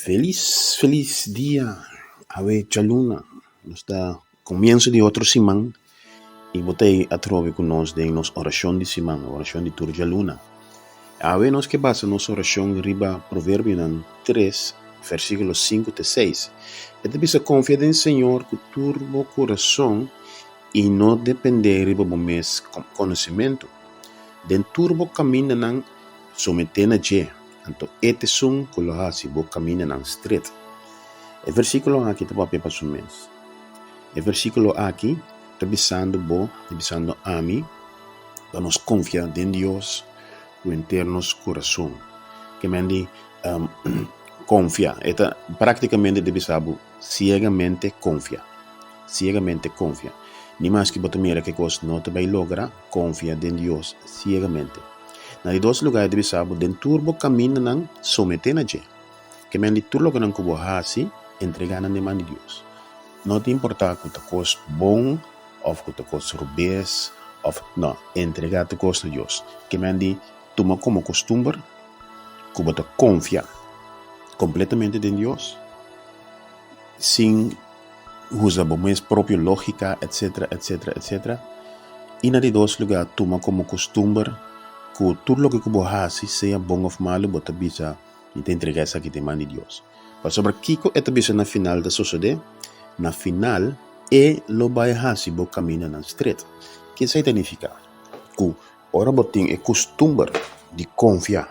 Felis felis dia awe djaluna nos ta komienso di otro siman i bo ta ei atrobe ku nos den nos orashon di siman orashon di tur djaluna. Awe nos ke basa nos orashon riba Proverbionan tres versíkulo sinku te seis. E ta bisa konfia den Señor ku tur bo kurason i no dependé riba bo mes konosementu. Den tur bo kamindanan someté na dje, anto e ta esun ku lo hasi bo kamindanan stret. E versíkulo aki ta papia pa su mes. E versíkulo aki ta bisando bo, ta bisando ami, pa nos konfia den Dios ku henter nos kurason. Ke men di konfia, e ta práktikamente ta bisa bo siegamente konfia, siegamente konfia. Ni maske bo ta mira ke kos no ta bai logra, konfia den Dios siegamente. Na di dos lugá e ta bisa bo, den tur bo kamindanan someté na dje. Ke men di tur lokenan ku bo hasi, entregá nan den man di Dios. No ta importá ku ta kos bon òf ku ta kos rubes òf no, entregá tur kos na Dios. Ke men di tuma komo kostumber ku bo ta konfia kompletamente den Dios sin usa bo mes propio lógika etcetera etcetera etcetera. I na di dos lugá tuma komo kostumber ku tur loke ku bo hasi sea bon òf malu bo ta bisa mi ta entregá esaki den man di Dios. Pasobra kiko e ta bisa na final ta sosodé? Na final e lo bai hasi bo kamindanan stret. Ke esei ta nifiká? Ku ora bo tin e kustumber di konfia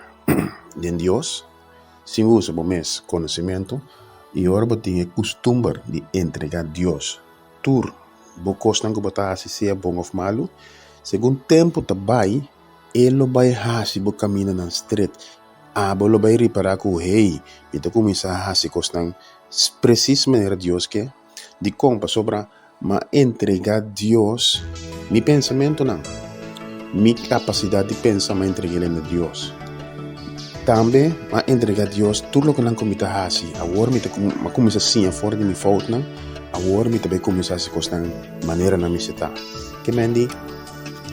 den Dios sin usa bo mes konosementu i ora bo tin e kustumber di entregá Dios tur bo kosnan ku bo ta hasi sea bon òf malu, segun tempu ta bai e lo bai hasi bo kamindanan stret. Abo lo bai ripará ku, Hey, mi ta kuminsá hasi kosnan presis manera Dios ke. Dikon? Pasobra m'a entregá Dios mi pensamentunan. Mi kapasidat di pensa m'a entreg'é na Dios. Tambe m'a entregá Dios tur lokenan ku mi ta hasi. Awor mi ta m'a kuminsá siña for di mi foutnan. Awor mi ta bai kuminsá hasi kosnan manera nan mester ta. Ke men di,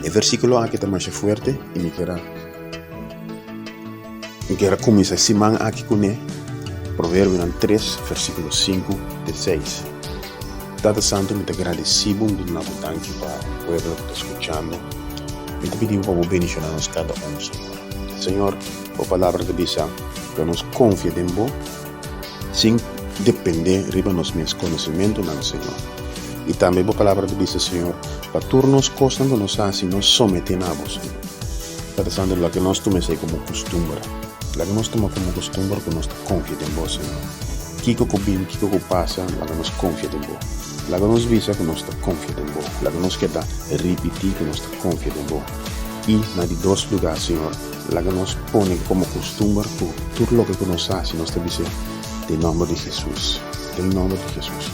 e versíkulo aki ta masha fuerte i mi kier a Mi kier a kuminsá e siman aki kuné, Proverbionan tres, versíkulo sinku te seis. Tata Santu, mi ta gradisí bo, mi ta duna bo danki pa e pueblo ku ta skuchando. Mi ta pidi bo pa bo bendishoná nos kada un, Señor. Señor, bo palabra ta bisa pa nos konfia den bo sin dependé riba nos mes konosementunan, Señor. I tambe bo palabra ta bisa, Señor, pa tur nos kosnan ku nos hasi, nos someté na bo, Señor. Tata Santu, laga nos tuma esei komo kustumber. Laga nos tuma komo kustumber ku nos ta konfia den bo, Señor. Kiko ku bin, kiko ku pasa, laga nos konfia den bo. Laga nos bisa ku nos ta konfia den bo. Laga nos keda ripití ku nos ta konfia den bo. I na di dos lugá, Señor, laga nos pone komo kustumber ku tur loke ku nos hasi, nos ta bis'é den nòmber di Hesus. Den nòmber di Hesus.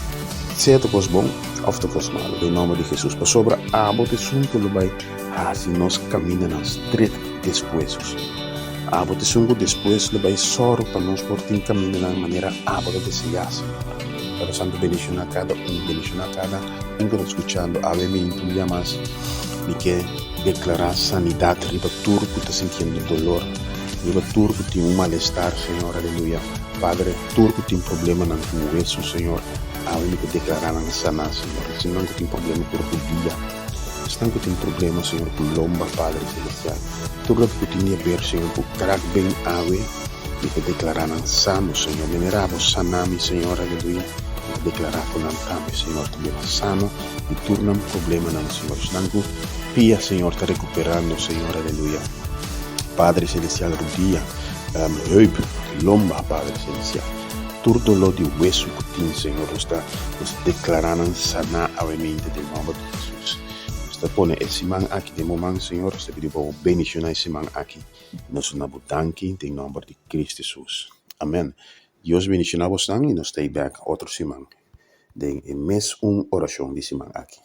Sea ta kos bon òf ta kos malu, den nòmber di Hesus. Pasobra abo ta esun ku lo bai Hasi nos kamindanan stret despues. Abo ta esun ku despues lo bai sòru pa nos por tin kamindanan manera abo ta deseá, Señor. Tata Santu, bendishoná kada un, bendishoná kada un ku ta skuchando awe mi un dia mas. Mi ke deklará sanidat riba tur ku ta sintiendo dolor, riba tur ku tin un malestar, Señor, aleluya. Padre, tur ku tin problemanan ku wesu, Señor, awe mi ke deklará nan saná, Señor. Esnan ku tin problema ku rudia. Esnan ku tin problema, Señor, ku lomba, Padre Celestial. Tur loke ku tin di haber, Señor, ku kraakbeen awe, mi ta deklará nan sano, Señor. Manera Abo sana mi, Señor, aleluya, mi ta deklará ku nan tambe, Señor, ta bira sano di tur nan problemanan, Señor. Esnan ku pia, Señor, ta rekuperando, Señor, aleluya. Padre Celestial, rudia, heup, lomba, Padre Celestial. Tur doló di wesu ku tin, Señor, nos ta nos ta deklará nan saná awemente den nòmber di Hesus. Nos ta pone e siman aki den bo man, Señor. Nos ta pidi pa bo bendishoná e siman aki. I nos ta duna bo danki den nòmber di Kristu Hesus. Amèn. Dios bendishoná bosnan i nos ta ei bèk otro siman den e mes un orashon di siman aki.